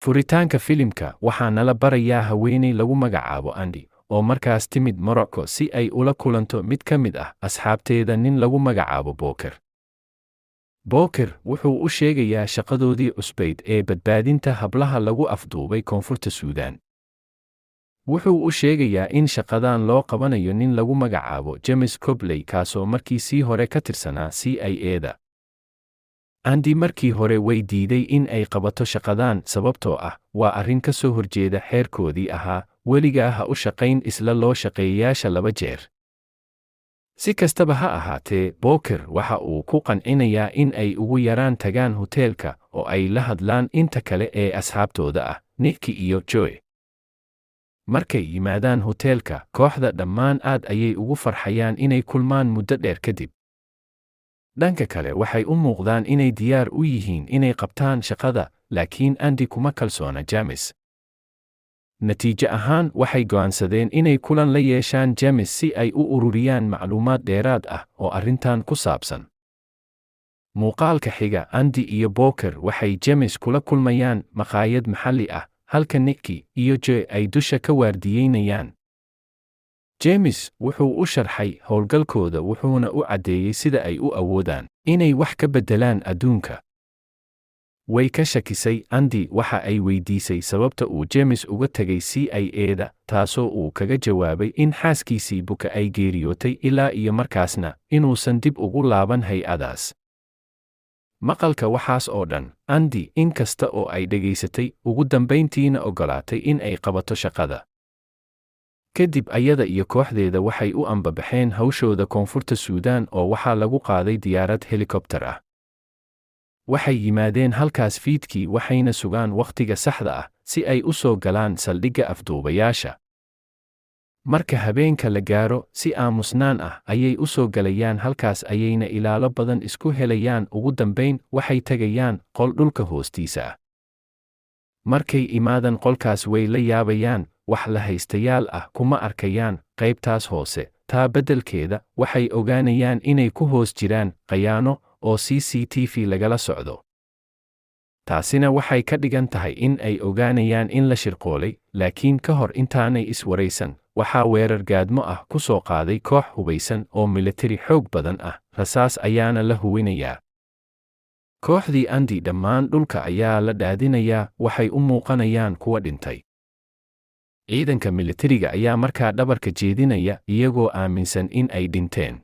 Furitaanka filimka waxaa nala barayaa haweeney lagu magacaabo Andy, oo markaas timid Morocco si ay ula kulanto mid ka mid ah asxaabteeda, nin lagu magacaabo Booker. Booker wuxuu u sheegayaa shaqadoodii cusbayd ee badbaadinta hablaha lagu afduubay Koonfurta Suudaan. Wuxuu u sheegayaa in shaqadan loo qabanayo nin lagu magacaabo James Cobley, kaasoo markii sii hore ka tirsanaa CIA-da. Andy markii hore way diiday in ay qabato shaqadan, sababtoo ah waa arrin ka soo horjeeda xeerkoodii ahaa "weligaa ha u shaqayn isla loo shaqeeyayaasha laba jeer". Si kastaba ha ahaatee, Booker waxa uu ku qancinayaa in ay ugu yaraan tagaan hoteelka oo ay la hadlaan inta kale ee asxaabtooda ah, Nicky iyo Joy. Markay yimaadaan hoteelka, kooxda dhammaan aad ayay ugu farxayaan inay kulmaan muddo dheer kadib. Dhanka kale, waxay u muuqdaan inay diyaar u yihiin inay qabtaan shaqada, laakiin Andy kuma kalsoona James. Natiijo ahaan, waxay go'aansadeen inay kulan la yeeshaan James si ay u ururiyaan macluumaad dheeraad ah oo arrintan ku saabsan. Muuqaalka xiga, Andy iyo Booker waxay James kula kulmayaan maqaayad maxalli ah, halka Nicky iyo Joy ay dusha ka waardiyeynayaan. James wuxuu u sharxay howlgalkooda, wuxuuna u caddeeyey sida ay u awoodaan inay wax ka beddelaan adduunka. Way ka shakisay Andy. Waxa ay weydiisay sababta uu James uga tegay CIA-da, taasoo uu kaga jawaabay in xaaskiisii buka ay geeriyootay, ilaa iyo markaasna inuusan dib ugu laaban hay'adaas. Maqalka waxaas oo dhan, Andy, in kasta oo ay dhegaysatay, ugu dambayntiina oggolaatay in ay qabato shaqada. Kadib ayada iyo kooxdeeda waxay u ambabaxeen hawshooda Koonfurta Suudaan, oo waxaa lagu qaaday diyaarad helikobtar ah. Waxay yimaadeen halkaas fiidkii, waxayna sugaan wakhtiga saxda ah si ay u soo galaan saldhigga afduubayaasha. Marka habeenka la gaaro, si aamusnaan ah ayay u soo galayaan halkaas, ayayna ilaalo badan isku helayaan. Ugu dambayn waxay tegayaan qol dhulka hoostiisa ah. Markay imaadan qolkaas, way la yaabayaan. Wax la haystayaal ah kuma arkayaan qaybtaas hoose. Taa beddelkeeda, waxay ogaanayaan inay ku hoos jiraan khayaano oo CCTV lagala socdo. Taasina waxay ka dhigan tahay in ay ogaanayaan in la shirqoolay. Laakiin ka hor intaanay iswaraysan, waxaa weerar gaadmo ah ku soo qaaday koox hubaysan oo militari xoog badan ah. Rasaas ayaana la huwinayaa kooxdii Andy. Dhammaan dhulka ayaa la dhaadinayaa, waxay u muuqanayaan kuwa dhintay. Ciidanka militariga ayaa markaa dhabarka jeedinaya, iyagoo aaminsan in ay dhinteen.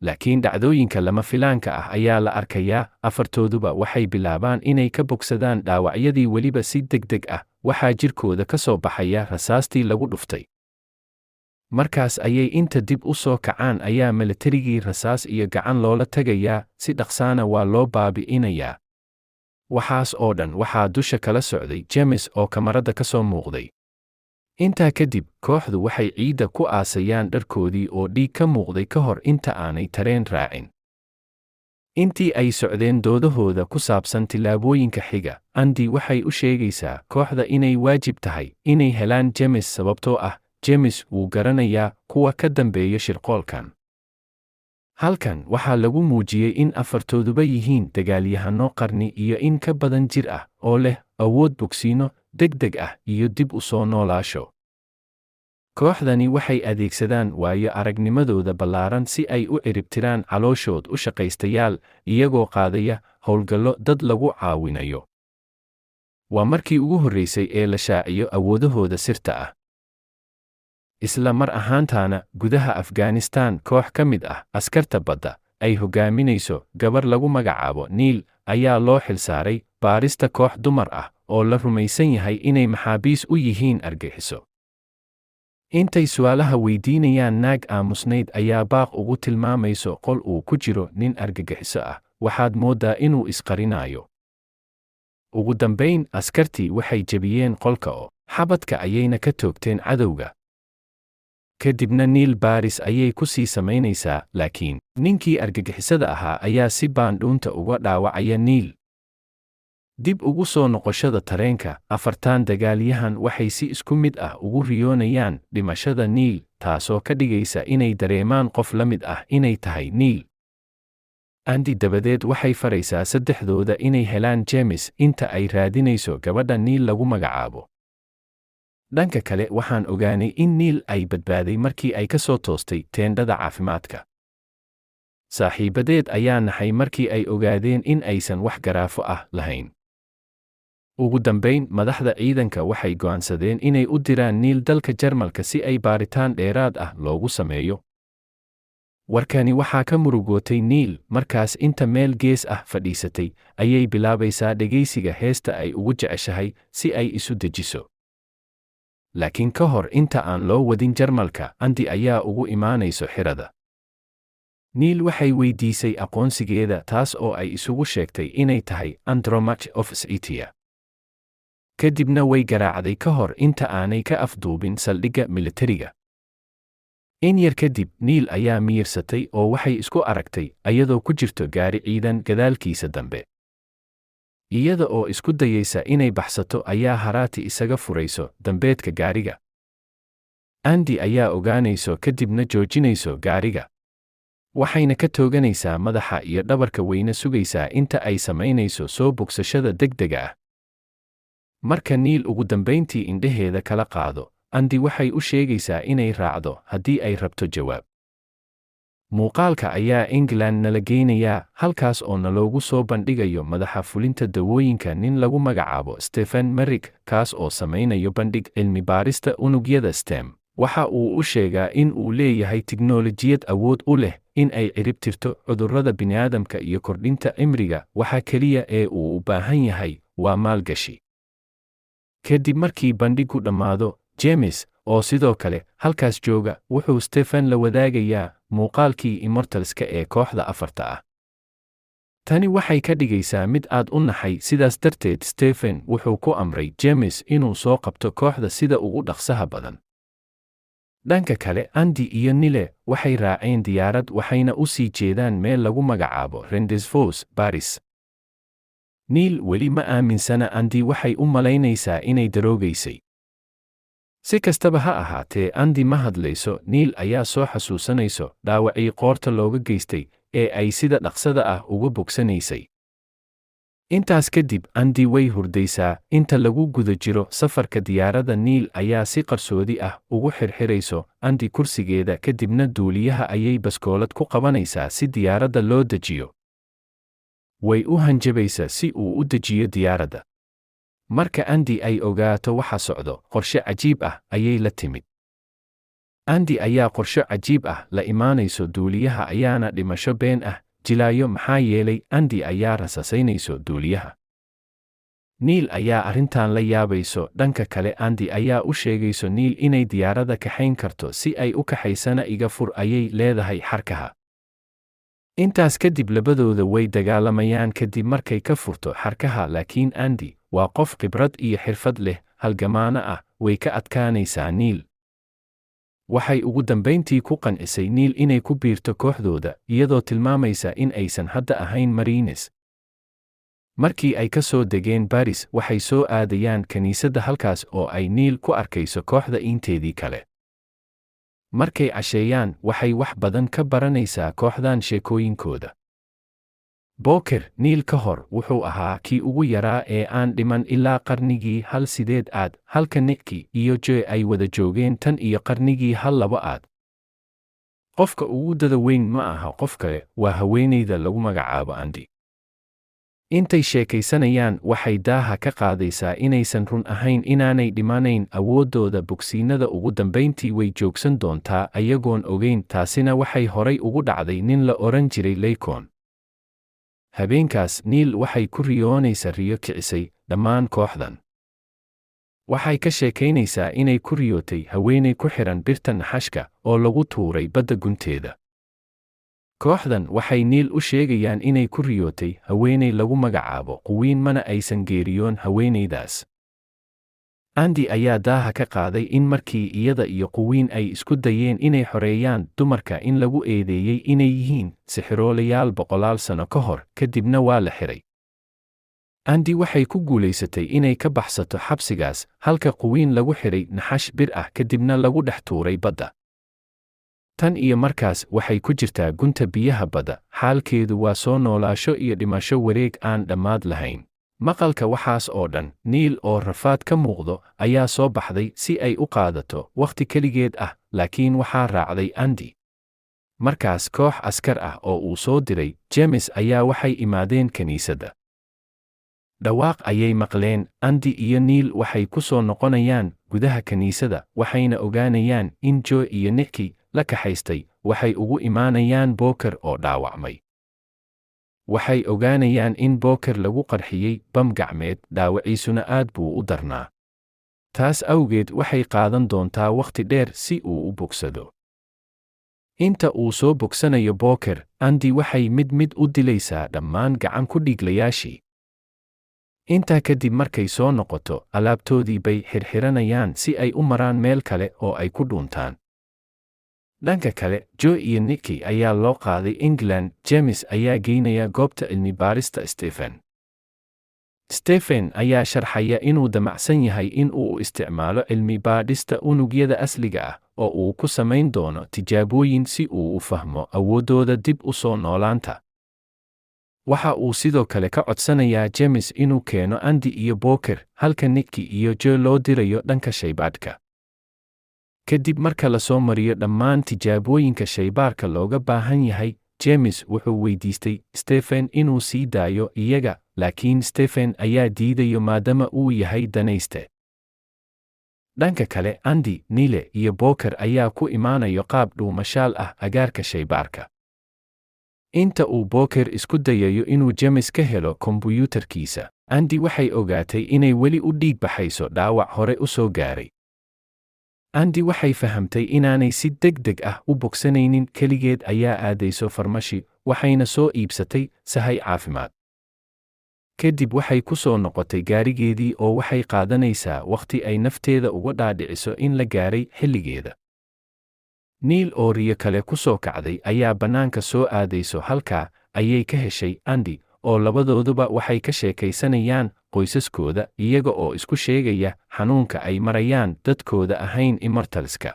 Laakiin dhacdooyinka lama filaanka ah ayaa la arkayaa. Afartooduba waxay bilaabaan inay ka bogsadaan dhaawacyadii, weliba si degdeg ah. Waxaa jirkooda ka soo baxaya rasaastii lagu dhuftay. Markaas ayay inta dib u soo kacaan ayaa militarigii rasaas iyo gacan loola tegayaa, si dhaqsaana waa loo baabi'inayaa. Waxaas oo dhan waxaa dusha kala socday James oo kamarada ka soo muuqday. Intaa kadib, kooxdu waxay ciidda ku aasayaan dharkoodii oo dhiig ka muuqday ka hor inta aanay tareen raacin. Intii ay socdeen doodahooda ku saabsan tillaabooyinka xiga, Andy waxay u sheegaysaa kooxda inay waajib tahay inay helaan James, sababtoo ah James wuu garanayaa kuwa ka dambeeya shirqoolkan. Halkan waxaa lagu muujiyey in afartooduba yihiin dagaalyahanno qarni iyo in ka badan jir ah oo leh awood bogsiino degdeg ah iyo dib u soo noolaasho. Kooxdani waxay adeegsadaan waayo aragnimadooda ballaaran si ay u ciribtiraan calooshood u shaqaystayaal, iyagoo qaadaya howlgallo dad lagu caawinayo. Waa markii ugu horreysay ee la shaaciyo awoodahooda sirta ah. Isla mar ahaantaana, gudaha Afghanistan, koox ka mid ah askarta badda ay hoggaaminayso gabar lagu magacaabo Niil ayaa loo xilsaaray baarista koox dumar ah oo la rumaysan yahay inay maxaabiis u yihiin argagixiso. Intay su'aalaha weydiinayaan, naag aamusnayd ayaa baaq ugu tilmaamayso qol uu ku jiro nin argagixiso ah. Waxaad mooddaa inuu isqarinayo. Ugu dambayn, askartii waxay jebiyeen qolka oo xabadka ayayna ka toogteen cadowga. Kadibna Niil baaris ayay ku sii samaynaysaa, laakiin ninkii argagixisada ahaa ayaa si baandhuunta uga dhaawacaya Niil. Dib ugu soo noqoshada tareenka, afartan dagaalyahan waxay si isku mid ah ugu riyoonayaan dhimashada Niil, taasoo ka dhigaysa inay dareemaan qof la mid ah inay tahay Niil. Andi dabadeed waxay faraysaa saddexdooda inay helaan James inta ay raadinayso gabadha Niil lagu magacaabo. Dhanka kale, waxaan ogaanay in Niil ay badbaaday markii ay ka soo toostay teendhada caafimaadka. Saaxiibadeed ayaa naxay markii ay ogaadeen in aysan wax garaafo ah lahayn. Ugu dambayn, madaxda ciidanka waxay go'aansadeen inay u diraan Niil dalka Jarmalka si ay baaritaan dheeraad ah loogu sameeyo. Warkani waxaa ka murugootay Niil. Markaas inta meel gees ah fadhiisatay ayay bilaabaysaa dhegaysiga heesta ay ugu jeceshahay si ay isu dejiso. Laakiin ka hor inta aan loo wadin Jarmalka, Andi ayaa ugu imaanayso xirada. Niil waxay weydiisay aqoonsigeeda, taas oo ay isugu sheegtay inay tahay Andromach of Scythia. Kadibna way garaacday ka hor inta aanay ka afduubin saldhigga militariga. In yar kadib, Niil ayaa miyirsatay oo waxay isku aragtay ayadoo ku jirto gaari ciidan gadaalkiisa dambe. Iyada oo isku dayaysa inay baxsato ayaa haraati isaga furayso dambeedka gaariga. Andi ayaa ogaanayso, kadibna joojinayso gaariga. Waxayna ka tooganaysaa madaxa iyo dhabarka, weyna sugaysaa inta ay samaynayso soo bogsashada degdega ah. Marka Niil ugu dambayntii indhaheeda kala qaado, Andi waxay u sheegaysaa inay raacdo haddii ay rabto jawaab. Muuqaalka ayaa England nala geynayaa, halkaas oo naloogu soo bandhigayo madaxa fulinta dawooyinka, nin lagu magacaabo Stephen Merrick, kaas oo samaynayo bandhig cilmi baarista unugyada STEM. Waxa uu u sheegaa in uu leeyahay tiknoolajiyad awood u leh in ay ciribtirto cudurrada bini'aadamka iyo kordhinta cimriga. Waxa keliya ee uu u baahan yahay waa maalgashi. Kadib markii bandhigu dhammaado, James oo sidoo kale halkaas jooga wuxuu Stephen la wadaagayaa muuqaalkii Immortalska ee kooxda afarta ah. Tani waxay ka dhigaysaa mid aad u naxay. Sidaas darteed Stephen wuxuu ku amray James inuu soo qabto kooxda sida ugu dhaqsaha badan. Dhanka kale, Andy iyo Nile waxay raaceen diyaarad, waxayna u sii jeedaan meel lagu magacaabo Rendezvous, Paris. Niil weli ma aaminsana Andy, waxay u malaynaysaa inay daroogaysay. Si kastaba ha ahaatee, Andy ma hadlayso. Niil ayaa soo xasuusanayso dhaawacii qoorta looga geystay ee ay sida dhaqsada ah uga bogsanaysay. Intaas kadib Andy way hurdaysaa. Inta lagu guda jiro safarka diyaaradda, Niil ayaa si qarsoodi ah ugu xirxirayso Andy kursigeeda, kadibna duuliyaha ayay baskoolad ku qabanaysaa si diyaaradda loo dejiyo. Way u hanjabaysaa si uu u dejiyo diyaaradda. Marka Andy ay ogaato waxa socdo, qorshe cajiib ah ayay la timid. Andy ayaa qorsho cajiib ah la imaanayso, duuliyaha ayaana dhimasho been ah jilaayo, maxaa yeelay Andy ayaa rasasaynayso duuliyaha. Niil ayaa arrintan la yaabayso. Dhanka kale, Andy ayaa u sheegayso Niil inay diyaaradda kaxayn karto. Si ay u kaxaysana, iga fur ayay leedahay xarkaha. Intaas kadib labadooda way dagaalamayaan kadib markay ka furto xarkaha, laakiin Andy waa qof khibrad iyo xirfad leh, halgamaana ah, way ka adkaanaysaa Niil. Waxay ugu dambayntii ku qancisay Niil inay ku biirto kooxdooda, iyadoo tilmaamaysa in aysan hadda ahayn Marines. Markii ay ka soo degeen Baris, waxay soo aadayaan kiniisadda, halkaas oo ay Niil ku arkayso kooxda inteedii kale. Markay casheeyaan, waxay wax badan ka baranaysaa kooxdan sheekooyinkooda. Booker Niil ka hor wuxuu ahaa kii ugu yaraa ee aan dhiman ilaa qarnigii 18aad, halka Nicky iyo Joe ay wada joogeen tan iyo qarnigii 12aad. Qofka ugu dada weyn ma aha qof kale, waa haweenayda lagu magacaabo Andy. Intay sheekaysanayaan, waxay daaha ka qaadaysaa inaysan run ahayn inaanay dhimanayn. Awooddooda bogsiinada ugu dambayntii way joogsan doontaa ayagoon ogayn, taasina waxay horay ugu dhacday nin la odhan jiray Leycon. Habeenkaas Niil waxay ku riyoonaysaa riyo kicisay dhammaan kooxdan. Waxay ka sheekaynaysaa inay ku riyootay haweenay ku xidhan birta naxashka oo lagu tuuray badda gunteeda. Kooxdan waxay Niil u sheegayaan inay ku riyootay haweenay lagu magacaabo Quwiin, mana aysan geeriyoon haweenaydaas. Andy ayaa daaha ka qaaday in markii iyada iyo Quwiin ay isku dayeen inay xoreeyaan dumarka in lagu eedeeyey inay yihiin sixiroolayaal boqolaal sano ka hor, kadibna waa la xiray. Andy waxay ku guulaysatay inay ka baxsato xabsigaas, halka Quwiin lagu xidhay naxash bir ah, kadibna lagu dhex tuuray badda. Tan iyo markaas waxay ku jirtaa gunta biyaha badda, xaalkeedu waa soo noolaasho iyo dhimasho wareeg aan dhammaad lahayn. Maqalka waxaas oo dhan, Niil oo rafaad ka muuqdo ayaa soo baxday si ay u qaadato wakhti keligeed ah, laakiin waxaa raacday Andy. Markaas koox askar ah oo uu soo diray James ayaa waxay imaadeen kiniisadda. Dhawaaq ayay maqleen. Andy iyo Niil waxay ku soo noqonayaan gudaha kiniisadda, waxayna ogaanayaan in Joe iyo Nicky la kaxaystay. Waxay ugu imaanayaan Booker oo dhaawacmay. Waxay ogaanayaan in Booker lagu qarxiyey bam gacmeed, dhaawaciisuna aad buu u darnaa. Taas awgeed waxay qaadan doontaa wakhti dheer si uu u bogsado. Inta uu soo bogsanayo Booker, Andy waxay mid mid u dilaysaa dhammaan gacan ku dhiiglayaashii. Intaa kadib markay soo noqoto, alaabtoodii bay xirxiranayaan si ay u maraan meel kale oo ay ku dhuuntaan. Dhanka kale, Joe iyo Nicky ayaa loo qaaday England. James ayaa geynaya goobta cilmi baarista Stephen. Stephen ayaa sharxaya inuu damacsan yahay in uu isticmaalo cilmi baadhista unugyada asliga ah oo uu ku samayn doono tijaabooyin si uu u fahmo awooddooda dib u soo noolaanta. Waxa uu sidoo kale ka codsanayaa James inuu keeno Andy iyo Booker, halka Nicky iyo Joe loo dirayo dhanka shaybaadhka. Kadib marka la soo mariyo dhammaan tijaabooyinka shaybaarka looga baahan yahay, James wuxuu weydiistay Stephen inuu sii daayo iyaga, laakiin Stephen ayaa diidayo maadaama uu yahay danayste. Dhanka kale, Andy, Nile iyo Booker ayaa ku imaanayo qaab dhuumashaal ah agaarka shaybaarka. Inta uu Booker isku dayayo inuu James ka helo kombuyuutarkiisa, Andy waxay ogaatay inay weli u dhiig baxayso dhaawac hore u soo gaaray. Andy waxay fahamtay inaanay si degdeg ah u bogsanaynin. Keligeed ayaa aadayso farmashi, waxayna soo iibsatay sahay caafimaad. Kadib waxay ku soo noqotay gaarigeedii oo waxay qaadanaysaa wakhti ay nafteeda uga dhaadhiciso in la gaaray xilligeeda. Niil oo riyo kale ku soo kacday ayaa bannaanka soo aadayso. Halkaa ayay ka heshay Andy, oo labadooduba waxay ka sheekaysanayaan qoysaskooda, iyaga oo isku sheegaya xanuunka ay marayaan dadkooda ahayn immortalska.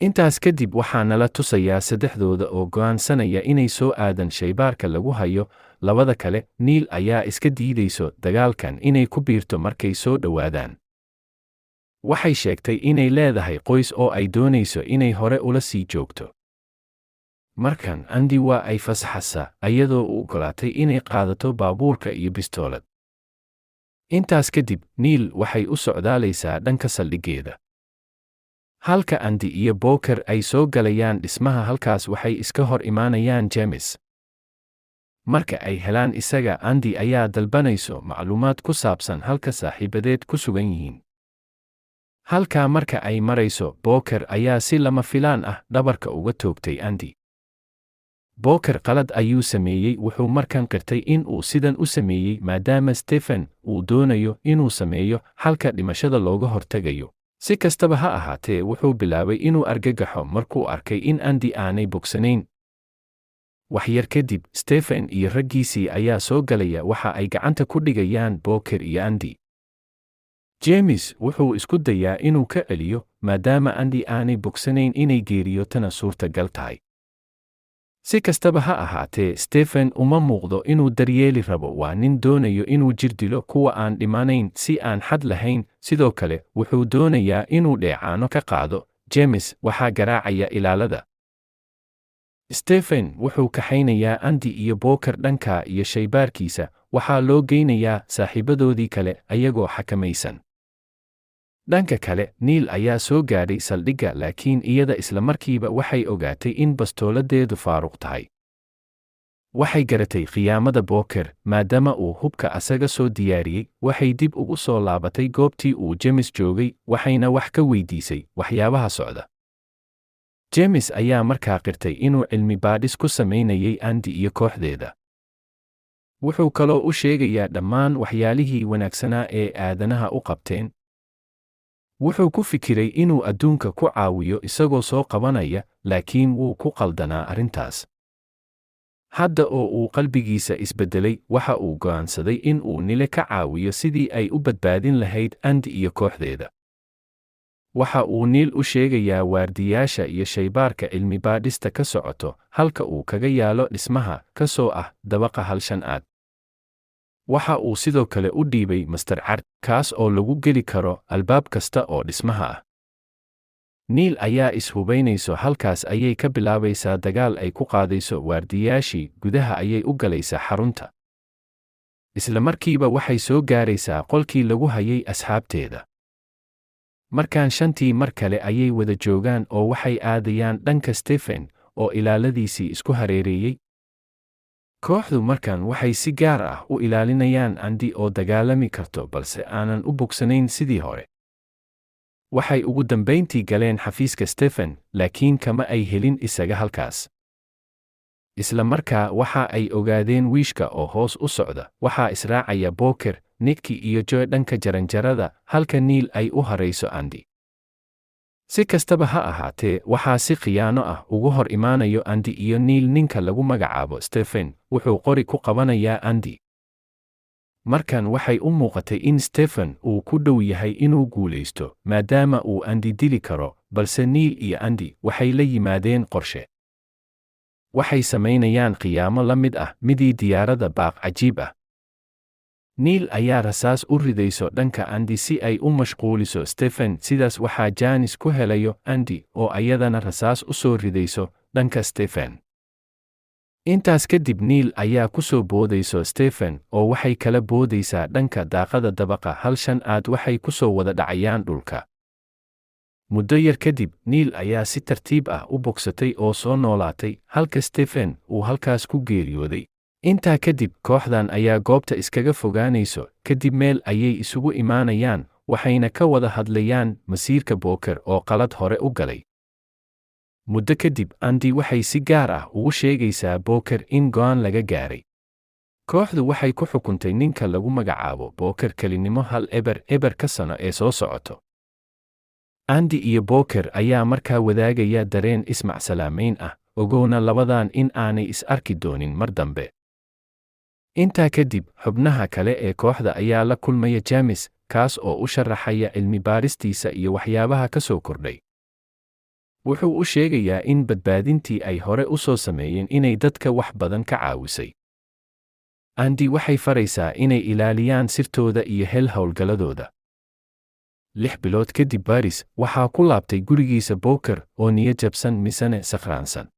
Intaas kadib waxaa nala tusayaa saddexdooda oo go'aansanaya inay soo aadan shaybaarka lagu hayo labada kale. Niil ayaa iska diidayso dagaalkan inay ku biirto. Markay soo dhowaadaan, waxay sheegtay inay leedahay qoys oo ay doonayso inay hore ula sii joogto. Markan Andy waa ay fasaxasa, ayadoo u ogolaatay inay qaadato baabuurka iyo bistoolad. Intaas kadib Niil waxay u socdaalaysaa dhanka saldhiggeeda, halka Andy iyo Booker ay soo galayaan dhismaha. Halkaas waxay iska hor imaanayaan James. Marka ay helaan isaga, Andy ayaa dalbanayso macluumaad ku saabsan halka saaxiibadeed ku sugan yihiin. Halkaa marka ay marayso, Booker ayaa si lama filaan ah dhabarka uga toogtay Andy. Booker qalad ayuu sameeyey. Wuxuu markan qirtay in uu sidan u sameeyey maadaama Stephen uu doonayo inuu sameeyo xalka dhimashada looga hortagayo. Si kastaba ha ahaatee, wuxuu bilaabay inuu argagaxo markuu arkay in Andy aanay bogsanayn. Waxyar kadib, Stephen iyo raggiisii ayaa soo galaya. Waxa ay gacanta ku dhigayaan Booker iyo Andy. James wuxuu isku dayaa inuu ka celiyo, maadaama Andy aanay bogsanayn, inay geeriyotana suurtagal tahay. Si kastaba ha ahaatee, Stephen uma muuqdo inuu daryeeli rabo. Waa nin doonayo inuu jir dilo kuwa aan dhimanayn si aan xad lahayn. Sidoo kale wuxuu doonayaa inuu dheecaano ka qaado. James waxaa garaacaya ilaalada. Stephen wuxuu kaxaynayaa Andy iyo Booker dhanka iyo shaybaarkiisa. Waxaa loo geynayaa saaxiibadoodii kale ayagoo xakamaysan. Dhanka kale, Niil ayaa soo gaadhay saldhigga, laakiin iyada isla markiiba waxay ogaatay in bastooladeedu faaruq tahay. Waxay garatay khiyaamada Booker, maadaama uu hubka asaga soo diyaariyey. Waxay dib ugu soo laabatay goobtii uu James joogay, waxayna wax ka weydiisay waxyaabaha socda. James ayaa markaa qirtay inuu cilmi baadhis ku samaynayay Andy iyo kooxdeeda. Wuxuu kaloo u sheegayaa dhammaan waxyaalihii wanaagsanaa ee aadanaha u qabteen. Wuxuu ku fikiray inuu adduunka ku caawiyo isagoo soo qabanaya, laakiin wuu ku qaldanaa arrintaas. Hadda oo uu qalbigiisa isbeddelay, waxa uu go'aansaday in uu Nile ka caawiyo sidii ay u badbaadin lahayd Andy iyo kooxdeeda. Waxa uu Niil u sheegayaa waardiyaasha iyo shaybaarka cilmi-baadhista ka socoto halka uu kaga yaalo dhismaha, kasoo ah dabaqa 15aad. Waxa uu sidoo kale u dhiibay master card, kaas oo lagu geli karo albaab kasta oo dhismaha ah. Niil ayaa is-hubaynayso. Halkaas ayay ka bilaabaysaa dagaal ay ku qaadayso waardiyaashii. Gudaha ayay u galaysaa xarunta. Isla markiiba waxay soo gaaraysaa qolkii lagu hayay asxaabteeda. Markaan shantii mar kale ayay wada joogaan oo waxay aadayaan dhanka Stephen oo ilaaladiisii isku hareereeyey. Kooxdu markan waxay si gaar ah u ilaalinayaan Andi oo dagaalami karto, balse aanan u bogsanayn sidii hore. Waxay ugu dambayntii galeen xafiiska Stephen, laakiin kama ay helin isaga halkaas. Isla markaa waxa ay ogaadeen wiishka oo hoos u socda. Waxaa israacaya Boker, Nikki iyo Joy dhanka jaranjarada, halka Niil ay u harayso Andi. Si kastaba ha ahaatee, waxaa si khiyaano ah ugu hor imaanayo Andi iyo Niil ninka lagu magacaabo Stephen. Wuxuu qori ku qabanayaa Andi. Markan waxay u muuqatay in Stephen uu ku dhow yahay inuu guulaysto, maadaama uu Andi dili karo, balse Niil iyo Andi waxay la yimaadeen qorshe. Waxay samaynayaan khiyaamo la mid ah midii diyaaradda, baaq cajiib ah. Niil ayaa rasaas u ridayso dhanka Andi si ay u mashquuliso Stephen. Sidaas waxaa jaanis ku helayo Andi oo ayadana rasaas u soo ridayso dhanka Stephen. Intaas kadib Niil ayaa ku soo boodayso Stephen oo waxay kala boodaysaa dhanka daaqada dabaqa 15aad. Waxay ku soo wada dhacayaan dhulka. Muddo yar kadib Niil ayaa si tartiib ah u bogsatay oo soo noolaatay, halka Stephen uu halkaas ku geeriyooday. Intaa kadib kooxdan ayaa goobta iskaga fogaanayso. Kadib meel ayay isugu imaanayaan, waxayna ka wada hadlayaan masiirka Booker oo qalad hore u galay. Muddo kadib Andi waxay si gaar ah ugu sheegaysaa Booker in go'aan laga gaaray. Kooxdu waxay ku xukuntay ninka lagu magacaabo Booker kelinimo 100 ka sano ee soo socoto. Andi iyo Booker ayaa markaa wadaagaya dareen ismacsalaamayn ah, ogowna labadan in aanay is arki doonin mar dambe. Intaa kadib xubnaha kale ee kooxda ayaa la kulmaya James, kaas oo u sharaxaya cilmi baaristiisa iyo waxyaabaha ka soo kordhay. Wuxuu u sheegayaa in badbaadintii ay hore u soo sameeyeen inay dadka wax badan ka caawisay. Andi waxay faraysaa inay ilaaliyaan sirtooda iyo hel howlgalladooda. 6 bilood kadib Baris waxaa ku laabtay gurigiisa Booker oo niyo jabsan misane sakhraansan.